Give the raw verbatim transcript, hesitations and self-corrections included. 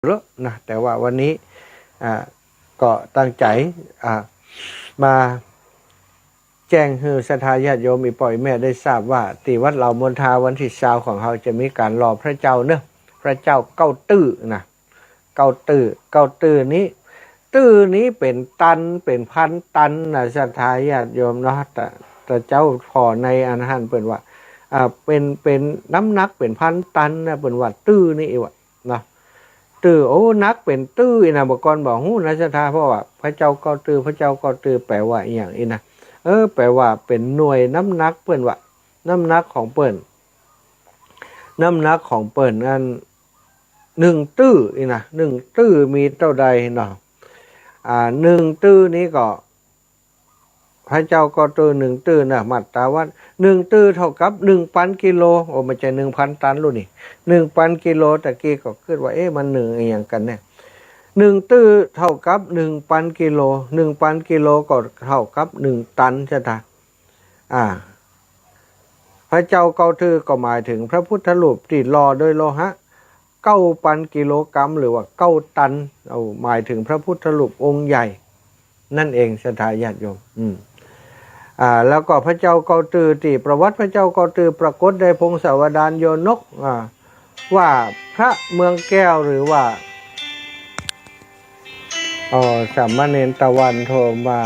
แล้วนะ แต่ว่าวันนี้ อ่า ก็ตั้งใจ๋ อ่า มาแจ้งหื้อศรัทธาญาติโยมอี่ป้ออี่แม่ได้ทราบว่า ตี้วัดเหล่ามนทาวันตี้ซาวของเฮาจะมีก๋านหล่อพระเจ้าเนาะ พระเจ้าเก้าตื้อนะ เก้าตื้อ เก้าตื้อนี้ ตื้อนี้เป๋นตัน เป๋นพันตันนะศรัทธาญาติโยมเนาะ แต่ แต่เจ้าผ่อในอันหั้นเปิ้นว่า อ่า เป๋น เป๋นน้ำหนักเป๋นพันตันนะ เปิ้นว่าตื้อนี้อีกว่า เนาะ ตื้อ โอ้ หนักเป๋นตื้ออี้นะ บ่ก่อนบ่ฮู้นะศรัทธา เพราะว่าพระเจ้าเก้าตื้อ พระเจ้าเก้าตื้อแป๋ว่าอะหยังอี้นะ เออ แป๋ว่าเป๋นหน่วยน้ำหนักเปิ้นว่า น้ำหนักของเปิ้น น้ำหนักของเปิ้นอัน นึ่งตื้ออี้นะ นึ่งตื้อมีเต้าใดเนาะ อ่า นึ่งตื้อนี้ก็ พระเจ้าเก้าตื้อนึ่งตื้อนะ มัตตาวัตรนึ่งตื้อเต้ากับนึ่งปันกิโล โอ้ บ่ใจ้นึ่งพันตันลูกนี่ นึ่งปันกิโล ตะกี้ก็กึ๊ดว่า เอ๊ะ มันนึ่งอะหยังกั๋นแน่ นึ่งตื้อเต้ากับนึ่งปันกิโล นึ่งปันกิโลก็เต้ากับนึ่งตันใจ้ตา อ่า พระเจ้าเก้าตื้อก็หมายเถิงพระพุทธรูปตี้หล่อโดยโลหะ เก้าปันกิโลกรัม หรือว่าเก้าตัน เอา หมายเถิงพระพุทธรูปองค์ใหญ่ นั่นเองศรัทธาญาติโยม อืม อ่า แล้วก็พระเจ้าเก้าตื้อตี้ประวัติพระเจ้าเก้าตื้อปรากฏในพงศาวดารโยนก อ่า ว่าพระเมืองแก้วหรือว่า อ๋อ สามเณรตะวันโทรมา